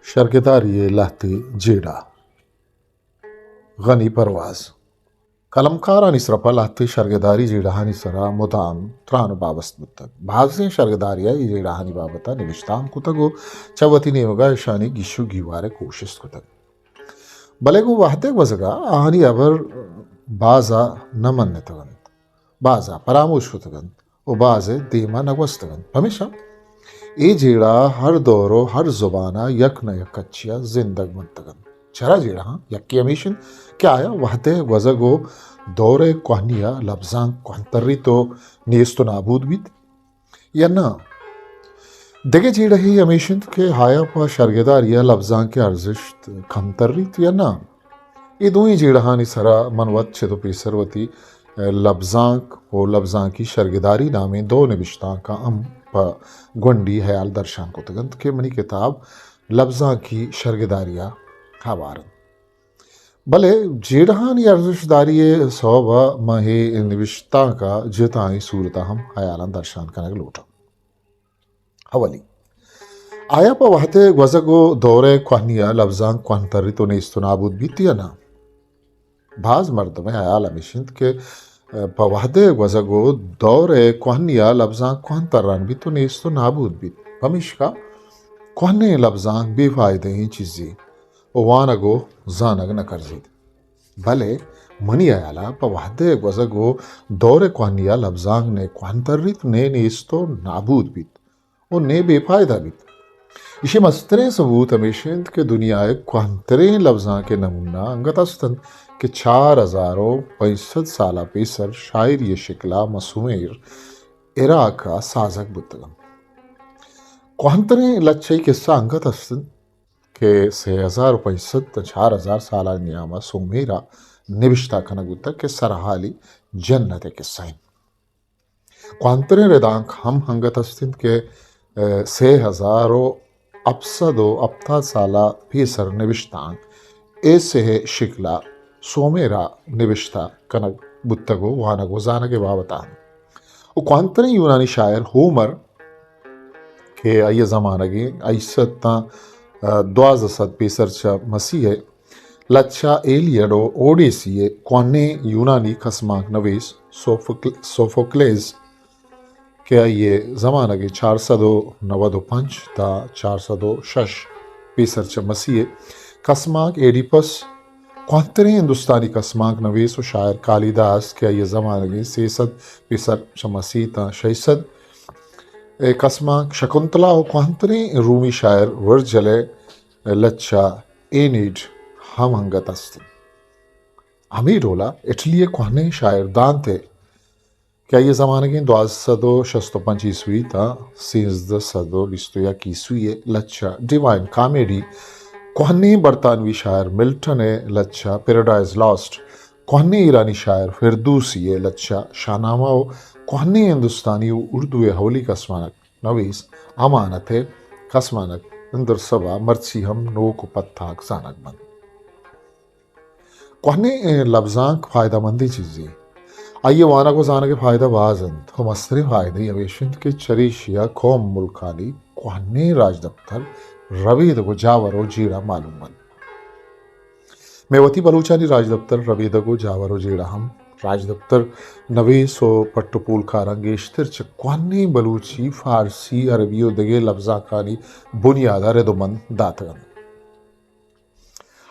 شرگداری ءِ لہتے جیڑہ۔ غنی پرواز۔ قلمکارانی سرا پہ لہتے شرگداری جیڑہانی سرا مدام تران ءُ بابست بوتگ۔ بازیں شرگداریا اے جیڑہانی بابت ءَ نبشتہ ہم کتگ ءُ چہ وتی نیمگا اشانی گیش ءُ گیوار ءِ کوشست کتگ۔ بلے گوں وہد ءِ گوزگا آہانی ہبر بازا نہ منتگ انت، بازا پراموش کتگ انت ءُ بازے دیما نہ گوستگ انت۔ پمیشا اے جیڑہ ہر دور ءُ ہر زبانا یک نہ یک کچیا زندگ منتگ انت۔ چرا جیڑہاں؟ یکے ہمیش انت کہ آیا وہد ءِ گوزگ ءُ دور ءِ کوہنیا لبزانک کوہن تریت ءُ نیست ءُ نابود بیت؟ یا نہ؟ دگہ جیڑہے ہمیش انت کہ آیا پہ شرگداریا لبزانک ءِ ارزشت کم تریت یا نہ؟ اے دوئیں جیڑہانی سرا من وت چد ءُ پیسر وتی لبزانک ءُ لبزانکی شرگداری نامیں دو نبشتانکاں ہم پہ گونڈی ہیال درشان کتگ انت کہ منی کتاب لبزانکی شرگداریا ہوار انت۔ بلے جیڑہانی ارزشتداری ءِ سوب ءَ من اے نبشتانک ءَ جتائیں صورت ءَ ہم ہیالاں درشان کنگ لوٹاں۔ اولی، آیا پہ وہد ءِ گوزگ ءُ دور ءِ کوہنیا لبزانک کوہن تریت ءُ نیست ءُ نابود بیت یا نہ؟ باز مردم ءِ ہیال ہمیش انت کہ پہ وہد ءِ گوزگ ءُ دور ءِ کوہنیا لبزانک کوہن تران بیت ءُ نیست ءُ نابود بیت، پمیشکا کوہنیں لبزانک بے فائدہ ایں چیزے ءُ وانگ ءُ زانگ نہ کرزیت۔ بلے منی ہیالا پہ وہد ءِ گوزگ ءُ دور ءِ کوہنیا لبزانک نے کوہن تریت، نے نیست ءُ نابود بیت ءُ نے بے فائدہ بیت۔ ایشی مستریں ثبوت ہمیش انت کہ دنیا ءِ کوہنتریں لبزانک ءِ نمونہ انگت است انت کہ چار ہزار ءُ پنچ سد سال ءَ پیسر شاعری ءِ شکل ءَ ماں سومیر عراق ءَ سازگ بوتگ انت۔ کوہنتریں لچہ ءِ قصہ انگت است انت کہ سے ہزار ءُ پنچ سد تا چار ہزار سالانی نیام ءَ سومیر ءَ نبشتہ کنگ بوتگ کہ سرحالی جنت ءِ قصہ انت۔ کوہنتریں ردانک ہم انگت است انت کہ، ء، سے ہزار ءُ ہپت سد ءُ ہپتاد سال ءَ پیسر نبشتانک ایسے ءِ شکل ءَ سومیر ءَ نبشتہ کنگ بوتگ ءُ وانگ ءُ زانگ ءِ بابت ءَ انت۔ ءُ کوہنتریں یونانی شاعر ہومر کہ آئی ءِ زمانگ ءَ ہشت سد تاں، ء، دوازدہ سد پیسر چہ مسیح ءَ لچہ ایلیڈ ءُ اوڈیسی ءِ کوہنیں یونانی کسمانک نویس سوفوکل-، سوفوکلیز کہ آئی ءِ زمانگ ءَ چار سد ءُ نود ءُ پنچ تا چار سد ءُ شش پیسر چہ مسیح ءَ کسمانک ایڈیپس، کوہنتریں ہندوستانی کسمانک نویس ءُ شاعر کالیداس کہ آئی ءِ زمانگ ءَ سے سد پیسر چہ مسیح تاں شش سد ءِ کسمانک شکنتلا ءُ کوہنتریں رومی شاعر ورجل ءِ لچہ اینیڈ ہم انگت است انت۔ ہمے ڈولا اٹلی ءِ کوہنیں شاعر دانتے کہ آئی ءِ زمانگ ءَ دوازدہ سد ءُ شست ءُ پنچ عیسوی تاں سیزدہ سد ءُ بیست ءُ یک عیسوی ءِ لچہ ڈیوائن کامیڈی، کوہنیں برطانوی شاعر ملٹن ءِ لچہ پیراڈائز لاسٹ، کوہنیں ایرانی شاعر فردوسی ءِ لچہ شاہنامہ ءُ کوہنیں ہندوستانی ءُ اردو ءِ اولی کسمانک نویس امانت ءِ کسمانک اندرسبا مرچی ہم نوک ءُ پتاک زانگ بنت۔ کوہنیں لبزانک فائدہ مندیں چیزے۔ آئی ءِ وانگ ءُ زانگ ءِ فائدہ باز انت ءُ مستریں فائدہ ہمیش انت کہ چریشی ءَ قوم ملکانی کوہنیں راجدپتر، ربیدگ ءُ جاور ءُ جیڑہ معلوم بنت۔ مئے وتی بلوچانی راجدپتر، ربیدگ ءُ جاور ءُ جیڑہ ہم راجدپتر نویس ءُ پٹ ءُ پولکاراں گیشتر چہ کوہنیں بلوچی، فارسی، عربی ءُ دگہ لبزانکانی بنیاد ءَ رد ءُ بند داتگ انت۔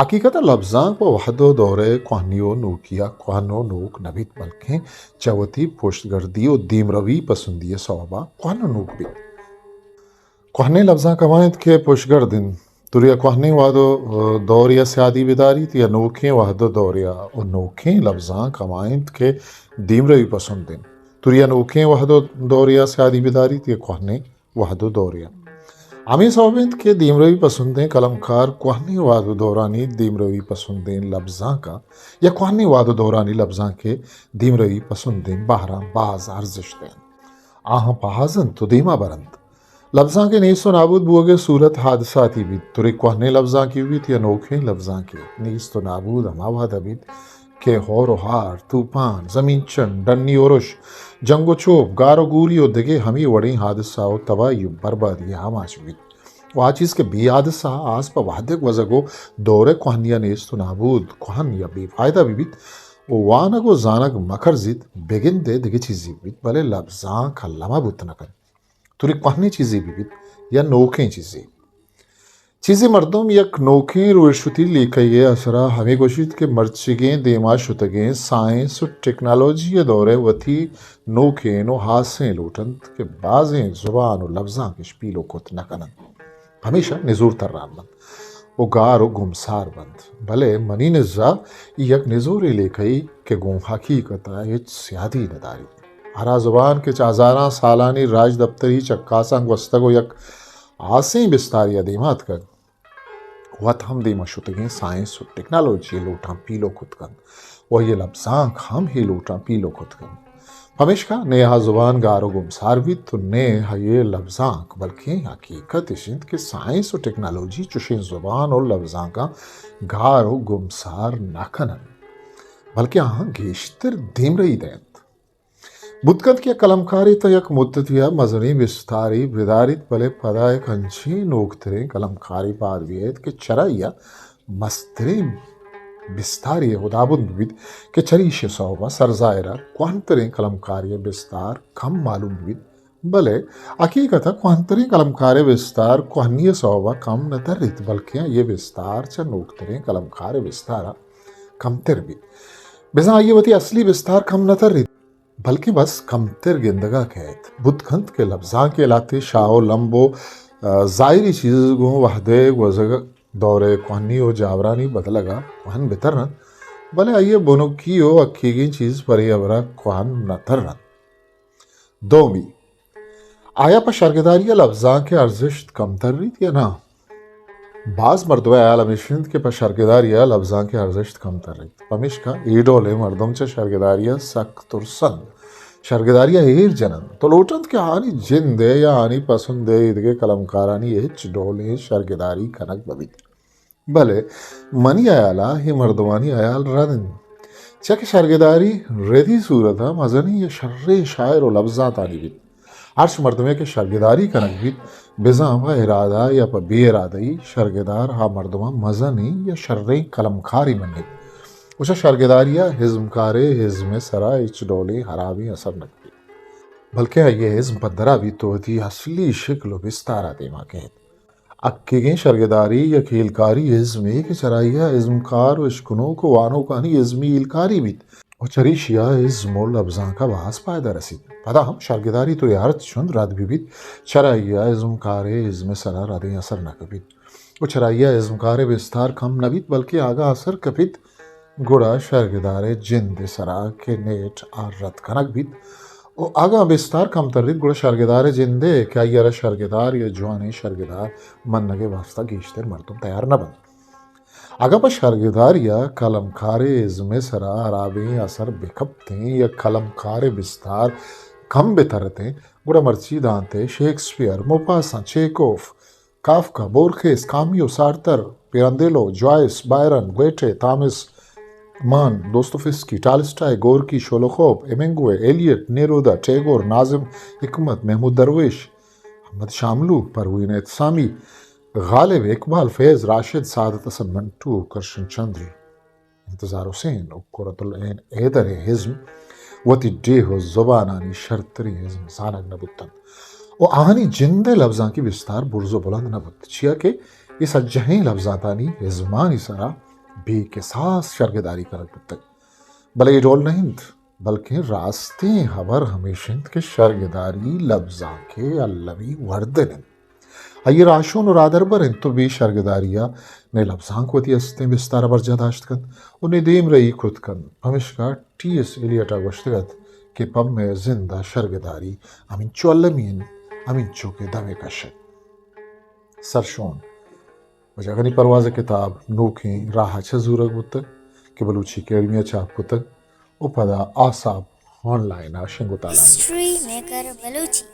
حقیقت ءَ لبزانک پہ وہد ءُ دور ءِ کوہنی ءُ نوکی ءَ کوہن ءُ نوک نہ بیت، بلکیں چہ وتی پشتگردی ءُ دیمروی پسندی ءِ سوب ءَ کوہن ءُ نوک بیت۔ کوہنیں لبزانک ہما انت کہ پشگرد انت۔ تریا کوہنیں وہد ءُ دورے ءَ سیادی بداریت یا نوکیں وہد ءُ دورے ءَ، ءُ نوکیں لبزانک ہما انت کہ دیمروی پسند انت۔ تریا نوکیں وہد ءُ دورے ءَ سیادی بداریت یا کوہنیں وہد ءُ دورے ءَ۔ ہمے سوب انت کہ دیمروی پسندیں قلمکار کوہنیں وہد ءُ دورانی دیمروی پسندیں لبزانکاں یا کوہنیں وہد ءُ دورانی لبزانک ءِ دیمروی پسندیں بہراں باز ارزشت دینت۔ آہاں پہازنت ءُ دیما برنت۔ لبزانک ءِ نیست ءُ نابود بوگ ءِ صورت حادثاتی بیت، ترے کوہنیں لبزانکے بیت یا نوکیں لبزانکے، نیست ءُ نابود ہما وہد ءَ بیت کہ ہور ءُ ہار، توپان، زمین چنڈ، ڈنی اُرش، جنگ ءُ چوپ، گار ءُ گوری ءُ دگہ ہمے وڑیں حادثہ ءُ تباہی ءُ بربادی ءِ آماچ بیت۔ و آ چیز کہ بے حادثہ آس پہ وہدے گوزگ و دور ء کوہنی ء نیست و نابود، کوہن یا بے فائدہ بہ بیت و وانگ و زانگ مکرزیت، بگندے دگہ چیزے بیت، بلے لبزانک الما بوت نہ کنت۔ توری کوہنیں چیزے بہ بیت یا نوکیں چیزے۔ چیزے مردم یک نوکیں رویشتی لیکہی ء اثرا ہمے گوشیت کہ مرچیگیں دیما شتگیں سائنس و ٹیکنالوجی ء دور ء وتی نوکیں و ہاسیں لوٹ انت کہ بازیں زبان و لبزانک اش پیلو کت نہ کننت۔ پمیشا نزور تران بنت و گار و گمسار بنت۔ بلے منی نزا اے یک نزورے لیکہی کہ گوں حقیقت ء ہچ سیادی نہ داریت۔ ہرا زبان کہ چہ ہزاراں سالانی راجدپتری چکاساں گوستگ و یک ہاسیں بستارے ء دیما اتکگ، وت ہم دیما شتگیں سائنس و ٹیکنالوجی لوٹاں پیلو کت کنت و آئی ء لبزانک ہم ہے لوٹاں پیلو کت کنت۔ پمیشکا نئے آ زبان گار و گمسار بیت و نئے آئی ء لبزانک، بلکیں حقیقت اش انت کہ سائنس و ٹیکنالوجی چشیں زبان و لبزانکاں گار و گمسار نہ کننت، بلکیں آہاں گیشتر دیمرئی دئینت۔ بوت کنت کہ یک کلمکارے تاں یک مدتے ء مزنیں بستارے بداریت، بلے پدا یک انچیں نوکتریں کلمکارے پاد بیئیت کہ چرائی ء مستریں بستارے ہدابند بیت کہ چریشی ء سوب ء سرزاہر ء کوہنتریں کلمکارے ء بستار کم معلوم بیت، بلے حقیقت ء کوہنتریں کلمکارے ء بستار کوہنی ء سوب ء کم نہ تریت، بلکیں آئی ء بستار چہ نوکتریں کلمکارے ء بستار ء کمتر بیت۔ بزاں آئی ء وتی اصلی بستار کم نہ تریت، بلکیں بس کمتر گندگا کئیت۔ بوت کنت کہ لبزانک ء لہتے شاہ و لمب و، آ، ظاہری چیز گوں وہدے گوزگ دور ء کوہنی و جاورانی بدلگا کوہن بتر انت، بلے آئی ء بنکی و حقیقی چیز پرے ہبرا کوہن نہ تر انت۔ دومی، آیا پہ شرگداری ء لبزانک ء ارزشت کمتر ریت یا نہ؟ باز مردم ء ہیال ہمیش انت کہ پہ شرگداری ء لبزانک ء ارزشت کمتر انت۔ پمیشکا اے ڈولیں مردم چہ شرگداری ء سک ترس انت۔ شرگداری ء ایر جن انت و لوٹ انت کہ آہانی جند ء یا آہانی پسند ء ایدگہ کلمکارانی ہچ ڈولیں شرگداری کنگ مہ بیت۔ بلے منی ہیال ء اے مردمانی ہیال رد انت، چیا کہ شرگداری ردی صورت ء مزنیں یا شریں شاعر و لبزانتانی بیت۔ ہرچ مردمے کہ شرگداری کنگ بیت، بزاں پہ ارادہ یا پہ بے ارادہی شرگدار آ مردماں مزنیں یا شریں کلمکارے منیت و چہ شرگداری ء ازمکارے ازم ء سرا ہچ ڈولیں ہرابیں اثر نہ کپیت، بلکیں آئی ء ازم پدرا بیت و وتی اصلی شکل و بستار ء دیما کئیت۔ حقیقیں شرگداری یک ہیلکاری ازمے کہ چرائی ء ازمکار و اشکنوک و وانوکانی ازمی ہیلکاری بیت و چریشی ء ازم و لبزانک ء باز پائدہ رسیت۔ پدا ہم شرگداری توری ہرچ چند رد بہ بیت، چرائی ء ازمکار ء ازم ء سرا ردیں اثر نہ کپیت و چرائی ء ازمکار ء بستار کم نہ بیت، بلکیں اگاں اثر کپیت، گڑا شرگدار ء جند ء سرا کہ نیٹ آ رد کنگ بیت و اگاں بستار کمتر بیت، گڑا شرگدار ء جند ء کہ آئی ء را شرگدار یا جوانیں شرگدار منگ ء واستا گیشتر مردم تیار نہ بنت۔ اگاں پہ شرگداری ء کلمکار ء ازم ء سرا ہرابیں اثر بہ کپتیں یا کلمکار ء بستار کم بہ ترتیں، گڑا مرچی دانتے شیکسپیئر، موپاساں، چیکوف، کافکا، بورخیس، کامیو، سارتر، پیراندیلو، جوائس، بائرن، گویٹے، تامس مان، دوستوفسکی، ٹالسٹائے، گورکی، شولوخوف، ہیمنگوے، ایلیٹ، نیرودا، ٹیگور، ناظم حکمت، محمود درویش، احمد شاملو، پروین اعتصامی، غالب، اقبال، فیض، راشد، سعادت حسن منٹو، کرشن چندر، انتظار حسین و کرۃ العین حیدر ء ازم وتی ڈیھ و زبانانی شرتریں ازم زانگ نہ بوتنت و آہانی جند ء لبزانکی بستار برز و بلند نہ بوت، چیا کہ اے سجہیں لبزانتانی ازمانی سرا بے کساس شرگداری کنگ بوتگ۔ بلے اے ڈول نہ انت، بلکیں راستیں ہبر ہمیش انت کہ شرگداری لبزانک ء المی وردن انت۔ آئی ء راہشون و راہدربر انت و بے شرگداری ء نئے لبزانک وتی استیں بستار ء برجاہ داشت کنت و نئے دیمرئی کت کنت۔ پمشکا ٹی ایس ایلیٹ ء گوشتگ ات کہ پہ مئے زند ء شرگداری ہمینچو المی انت، ہمینچو کہ دم ء کشت۔ سرشون، واجہ غنی پرواز ء کتاب نوکیں راہ ء چہ زورگ بوتگ کہ بلوچی اکیڈمی ء چاپ کتگ و پدا آساپ آن لائن ء شنگ و تالان۔ History maker Balochi.